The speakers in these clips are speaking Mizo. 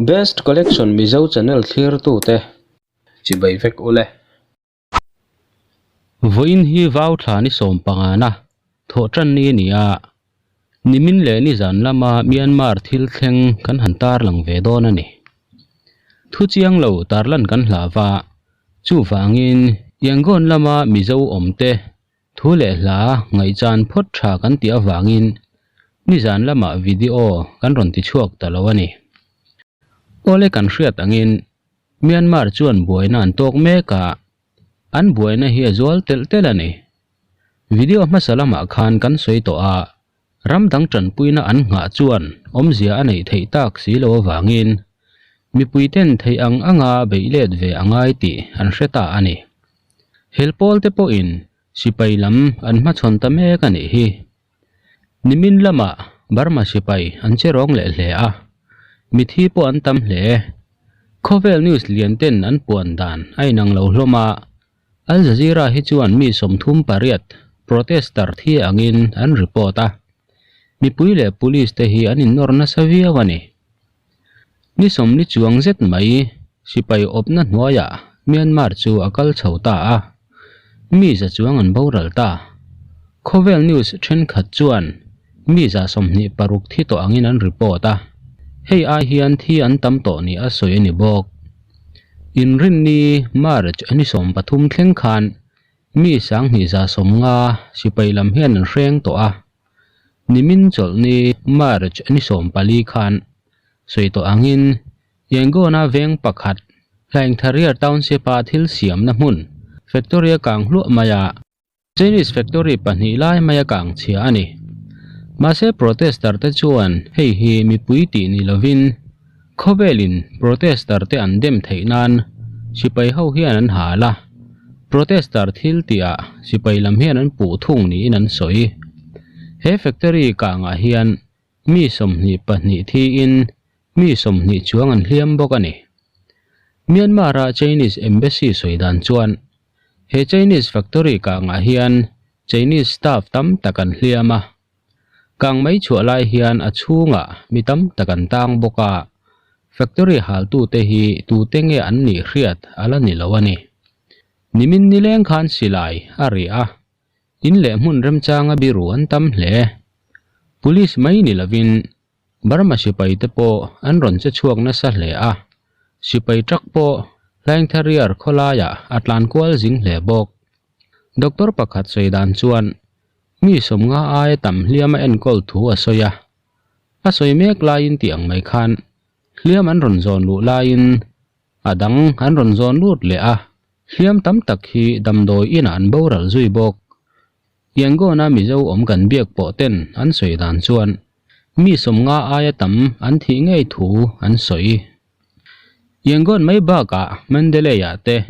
Best Collection Mizo channel thlirtute chibai vek ule. Vawiin hi vau thla ni sawm pangana thawh tan ni a ni a, nimin leh nizan lama Myanmar thil thleng kan han tarlang ve dawn a ni. Thu chiang lo tarlan kan hlah va, chuvangin Yangon lama Mizo awmte Thu leh hla ngaihchan phawt tha kan tih avangin nizan lamah video kan rawn ti chhuak ta lo a ni. Awle kan hriat angin Myanmar chuan buaina an tawk mek a, an buaina hi a zual telh telh a ni. Video hmasa lamah khan kan sawi tawh a, ram dang tanpuina an nghah chuan awmzia a neih theih tak si lo avangin mipuiten theih ang anga beih let ve a ngai tih an hre ta a ni. Helpawl te pawhin sipai lam an hmachhawn ta mek a nih hi. Nimin lamah Burma sipai an che rawng leh hle a, mithi pawh an tam hle. Khawvel news lian ten an puan dan a inang lo hlawm a, Al Jazeera hi chuan mi 38 protester thi angin an report a, mipui leh police te hi an innawr nasa viau a ni. Ni sawmli chuang zet mai sipai awpna hnuaiah Myanmar chu a kal chho ta a, mi za chuang an boral ta. Khawvel news thenkhat chuan mi za 26 thi tawh angin an report a, hei ai hian thi an tam tawh ni a sawi a ni bawk. Inrinni March ni 13 thleng khan mi 2150 sipai lam hian an hreng tawh a. Nimin chawlhni March ni 14 khan sawi tawh angin Yangon-a veng pakhat Hlaingthariar Township-a thil siamna hmun factory a kang hluah mai a, Chinese factory pahnih lai mai a kang chhia a ni. Mahse protester te chuan hei hi mipui tih ni lovin khawvelin protester te an dem theih nan sipai ho hian an hal a, protester thil tihah sipai lam hian an puh thung niin an sawi. He factory kangah hian mi 22 thiin mi 20 chuang an hliam bawk a ni. Myanmar-a Chinese Embassy sawi dan chuan he Chinese factory kangah hian Chinese staff tam tak an hliam a. Kang mai chhuah lai hian a chhungah mi tam tak an tang bawk a, factory haltute hi tute nge an nih hriat a la ni lo a ni. Nimin nileng khan silai a ri a, in leh hmun remchanga biru an tam hle. Police mai ni lovin Burma sipai te pawh an rawn che chhuak nasa hle a, sipai truck pawh Hlaingthariar khawlaiah a tlan kual zing hle bawk. Doctor pakhat sawi dan chuan mi 50 aia tam hliam a enkawl thu a sawi a, a sawi mek laiin tih ang mai khan hliam an rawn zawn luh laiin a dang an rawn zawn lut leh a, hliam tam tak hi damdawi inah an boral zui bawk. Yangon-a Mizo awm kan biak pawh ten an sawi dan chuan mi 50 aia tam an thih ngei thu an sawi. Yangon mai bakah Mandalay-ah te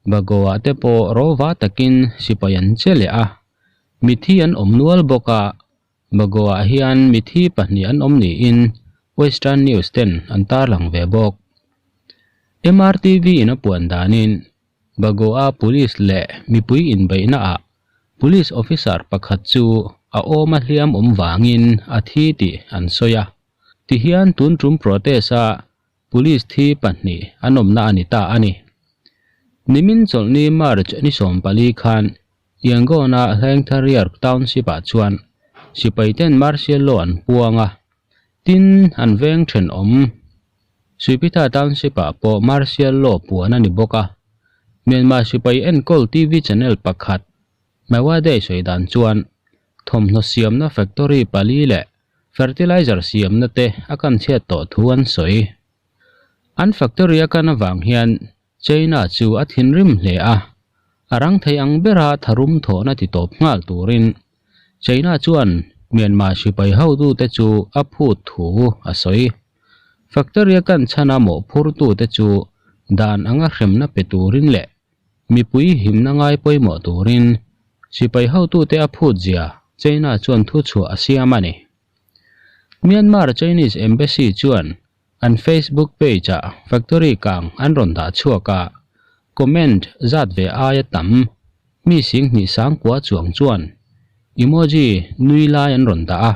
Bago-ah te pawh rawva takin sipai an che leh a, mithi an awm nual bawk a, Bago-ah hian mithi pahnih an awm niin Western News ten an tarlang ve bawk. MRTV in a puan danin Bago-a police leh mipui inbeihnaah police officer pakhat chu a awm a hliam awm vangin a thi tih an sawi a, tihian tun tum protest-a Police thi pahnih an awmna a ni ta a ni. Nimin chawlhni March ni 14 khan Yangon-a Hlaingthariar Township-ah chuan sipaiten martial law an puang a, tin an veng thenawm Suipitha Township-ah pawh martial law puan a ni bawk a. Myanmar sipai enkawl TV channel pakhat Myawadey sawi dan chuan thawmhnaw siamna factory pali leh Fertilizer siamna te a kan chhiat tawh thu an sawi. An factory a kan avang hian China chu a thinrim hle a, a rang thei ang bera tharum thawhna ti tawp nghal turin China chuan Myanmar sipai hotute chu a phut thu a sawi. Factory a kan chhana mawhphurtute chu dan anga hremna pe turin leh mipui himna ngai pawimawh turin sipai hotute a phut zia China chuan thu chhuah a siam a ni. Myanmar Chinese Embassy chuan an Facebook page-ah factory kang an rawn dah chhuak a, comment zat ve aia tam mi 29,000 chuang chuan emoji nui lai an rawn dah a,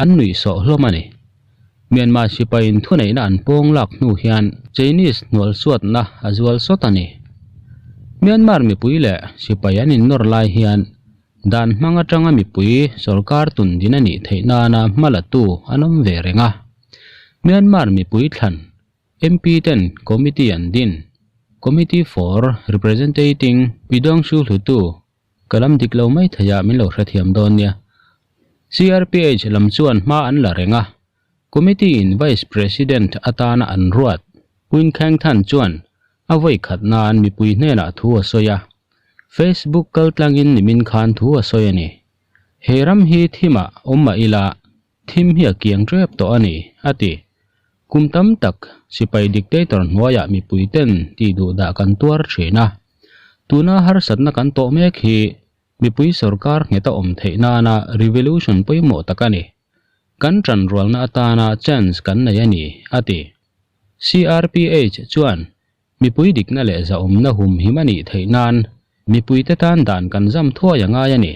an nuih sawh hlawm a ni. Myanmar sipaiin thuneihna an pawng lak hnu hian Chinese hnualsuatna a zual sawt a ni. Myanmar mipui leh sipai an innawr lai hian dan hmang atanga mipui sorkar tun din a nih theih nana hma latu an awm ve reng a. Myanmar mipui thlan MP ten committee an din, Committee for Representating Pyidaungsu Hlutu, Ka lam dik lo mai thei a, min lo hrethiam dawn nia. CRPH lam chuan hma an la reng a, Committee in Vice President atana an ruat Queen Kheng Than chuan a vawi khat nan mipui hnenah thu a sawi a, Facebook kaltlangin nimin khan thu a sawi a ni. He ram hi thimah awm mah ila thim hi a kiang tep tawh a ni, a ti. Kum tam tak sipai dictator hnuaiah mipui ten tih duh dah kan tuar thin a. Tuna harsatna kan tawh mek hi mipui sorkar nghet a awm theih nana revolution pawimawh tak a ni. Kan tanrualna atana chance kan nei a ni, a ti. CRPH chuan mipui dikna leh zahawmna humhim a nih theih nan mipuite tan dan kan zam thuai a ngai a ni.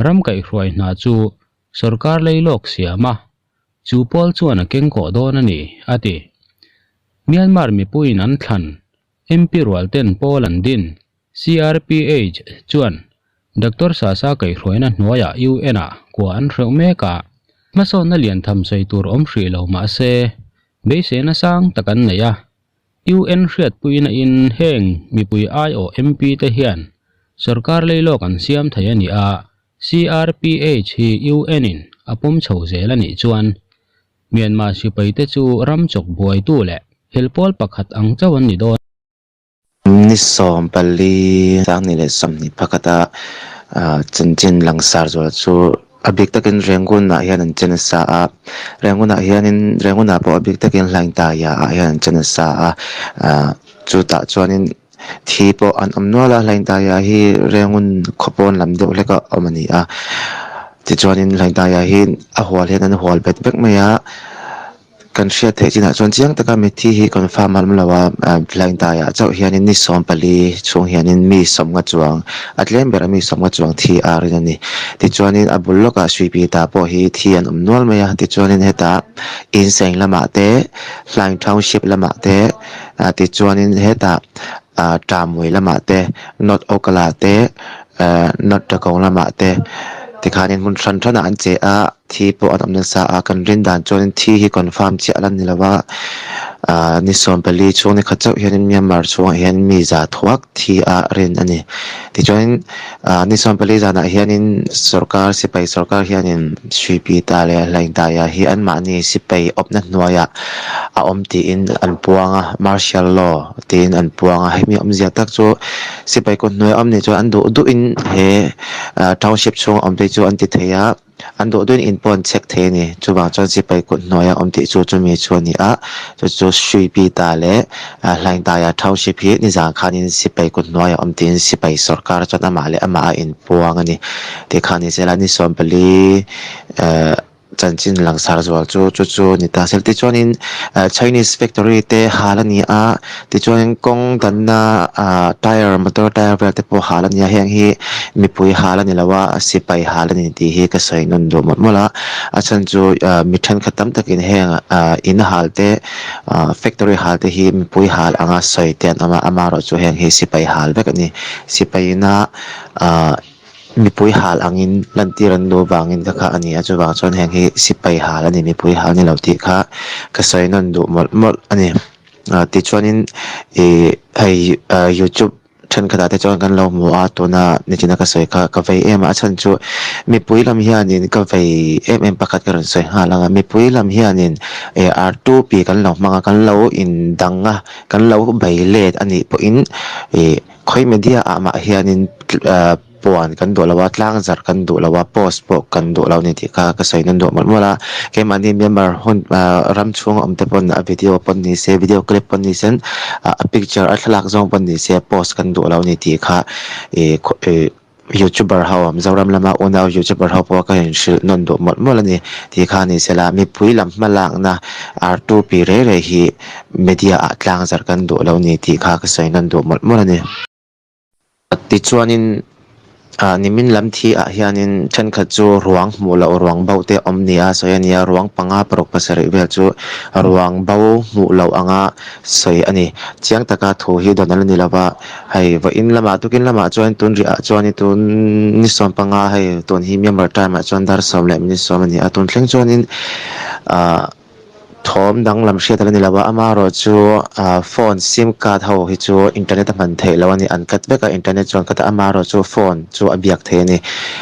Ram kaihhruai hna chu Sorkar leilawk siam a, chu pawl chuan a keng kawh dawn a ni, a ti. Myanmar mipuiin an thlan, MP rualten pawl an din, CRPH, chuan Doctor Sasa kaihhruaina hnuaiah UN-ah kua an hreuh mek a, hmasawnna lian tham sawi tur awm hrih lo mah se, beiseina sang tak an nei a. UN hriatpuina in heng mipui aiawh MP te hian sorkar leilawk an siam thei a ni a, CRPH hi UN in a pawm chho zel a nih chuan Myanmar sipai te chu ram chawk buaitu leh helpawl pakhat ang chauh an ni dawn. Ni 14 Sanghnih leh 21 a chanchin langsar zual chu a bik takin Rangoon ah hian an che nasa a, Rangoon ah hianin Rangoon ah pawh a bik takin Hlaingtaya ah hian an che nasa a, chutah chuanin Thi pawh an awm nual a, Hlaingtaya hi Rengun khaw pawn lam deuh hlek a awm a ni a. Tichuanin Hlaingtaya hi a hual hian an hual bet vek mai a, kan hriat theih chinah chuan chiang taka mitthi hi confirm a awm lo a, Hlaingtaya chauh hianin ni 14 chhung hianin mi sawmnga chuang a tlem ber a mi sawmnga chuang thi a rin a ni. Tichuanin a bul lawkah Suipita pawh hi thi an awm nual mai a, tichuanin hetah Inseng lamah te Hlaing Township lamah te Ah tichuanin hetah ah Ṭamui lamah te North Okala te eh North Takawng lamah te tikhanin hmun hran hranah an che a thi pawh an awm nasa a kan rin dan chuanin thi hi confirm chiah a la ni lo a ah ni 14 chhung ni khat chauh hianin Myanmar chhungah hian mi za thuak thi a rin a ni tichuanin ah ni 14 zanah hianin sorkar sipai sorkar hianin Hripita leh Hlaingtaya hi anmahni sipai awpna hnuaiah a awm tiin an puang a, martial law tiin an puang a, hemi awmzia tak chu sipai kut hnuai awm nih chuan an duh duhin he township chhunga awm te chu an ti thei a, an duh duhin in pawh an chhek thei a ni. Chuvang chuan sipai kut hnuaia awm tih chu chumi chu a ni a, chu chu Hruipita leh Hlaingtaia township hi nizan khanin sipai kut hnuaia awm tiin sipai sorkar chuan amah leh amah a inpuang a ni. Tikhan ni sela ni 14 eh. Chanchin langsar zual chu chu chu a ni ta sel. Tichuanin Chinese factory te hal a ni a, tichuanin kawng danna ah tyre motor tyre vel te pawh hal a ni a, heng hi mipui hal a ni lo a, sipai hal a ni tih hi ka sawi nawn duh mawlh mawlh a. A chhan chu mi thenkhat tam takin heng ah in hal te ah factory hal te hi mipui hal anga sawi te an awm a, amaherawhchu heng hi sipai hal vek a ni. Sipai ina ah. Mipui hal angin lantir an duh vangin ka kha a ni a, chuvang chuan heng hi sipai hal a ni, mipui hal ni lo tih kha ka sawi nawn duh mawlh mawlh a ni. Tichuanin ih hei youtube thenkhatah te chuan kan lo hmu a, tuna nichina ka sawi kha ka vei em a, a chhan chu mipui lam hianin ka vei em em pakhat ka rawn sawi nghal ang a, mipui lam hianin ih R2P kan lo hmang a, kan lo indang a, kan lo bei let a nih pawhin ih. Khawi media ah mah hianin puan kan duh lo a, tlang zarh kan duh lo a, post pawh kan duh lo a ni tih kha ka sawi nawn duh mawlh mawlh a. Keimahni Myanmar hun ram chhunga awm te pawn a video pawn ni se, video clip pawn ni sen, a picture a thlalak zawng pawn ni se post kan duh lo a ni tih kha ih Youtuber ho, Mizoram lama unau Youtuber ho pawh ka inhrilh nawn duh mawlh mawlh a ni tih kha ni sela, mipui lam hmalakna R2P rei rei hi media ah tlang zarh kan duh lo ni tih kha ka sawi nawn duh mawlh mawlh a ni. Tichuanin. Ah nimin lam thi ah hianin thenkhat chu ruang hmuh loh ruang bo te awm nia sawi a ni a, ruang panga paruk pasarih vel chu ruang bo hmuh loh anga sawi a ni. Chiang taka thu hi dawn a la ni lo va, hei vawiin lamah tukin lamah chuan tun rihah chuan tun ni 15 hei tun hi Myanmar time ah chuan dar 10 leh minute 10 a ni a, tun thleng chuanin ah. Thawm danglam hriat a la ni lo a, amaherawhchu phone sim card ho hi chu internet a hman theih loh a ni, an cut vek a internet chuan cut a, amaherawhchu phone chu a biak theih a ni.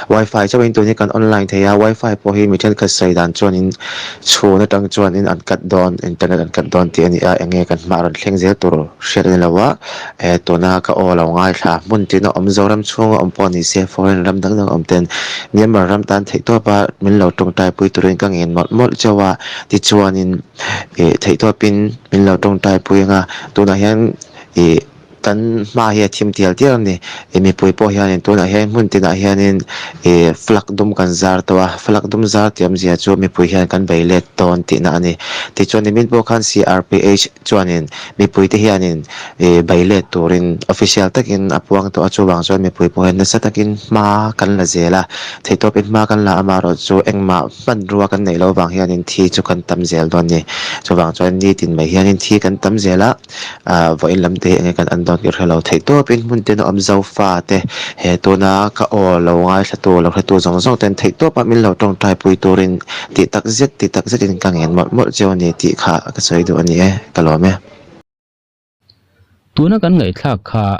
Wifi chauhin tun hi kan online thei a, wifi pawh hi mi thenkhat sawi dan chuanin chhun atang chuanin an cut dawn, internet an cut dawn tih a ni a, enge kan hmaah rawn thleng zel tur hriat a ni lo a, tuna ka aw lo ngaithla hmun tina awm Zoram chhunga awm pawh ni se foreign ram dang dang awm ten Myanmar ram tan theihtawp a min lo tawngtaipui turin ka ngen mawlh mawlh chauh a. Tichuanin ih theihtawpin min lo tawngtaipui ang a, tunah hian ih kan hma hi a thim tial tial a ni. Ih mipui pawh hianin tunah hian hmun tinah hianin ih flag dum kan zar tawh a, flag dum zar tih awmzia chu mipui hian kan bei let dawn tihna a ni. Tichuan nimin pawh khan CRPH chuanin mipuite hianin ih bei let turin official takin a puang tawh a, chuvang chuan mipui pawh hian nasa takin hma kan la zel a, theihtawpin hma kan la amaherawh chu engmah Hmanrua kan neih loh vang hianin thi chu kan tam zel dawn ni. Chuvang chuan nitin mai hianin thi kan tam zel a, ah vawiin lam te hi enge kan an dawn tih hre lo theih tawpin hmun te nawm Zofa te he tuna ka aw lo ngaithlatu lo hretu zawng zawng ten theih tawpa min lo tawngtaipui turin tih tak zet tih tak zetin ka ngen mawlh mawlh cheu a ni tih kha ka sawi duh a ni e, ka lawm e. Tuna kan ngaihthlak kha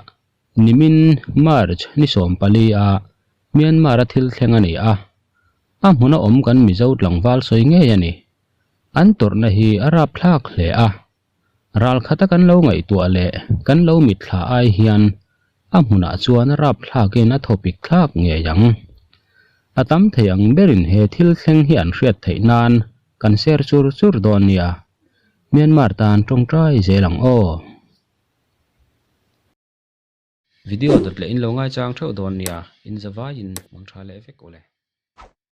nimin March ni 14 a Myanmar a thil thleng a ni a, a hmuna awm kan Mizo tlangval sawi ngei a ni. An tawrhna hi a rapthlak hle a, ral khata kan lo ngaihtuah leh kan lo mitthla ai hian a hmunah chuan a rapthlakin a thawpik thlak ngei ang. A tam thei ang berin he thil thleng hi an hriat theih nan kan share chur chur dawn nia. Myanmar tan tawngtai zel ang aw. Video dawt leh in lo ngaichang theuh dawn nia, in zavaiin mang tha leh vek ule.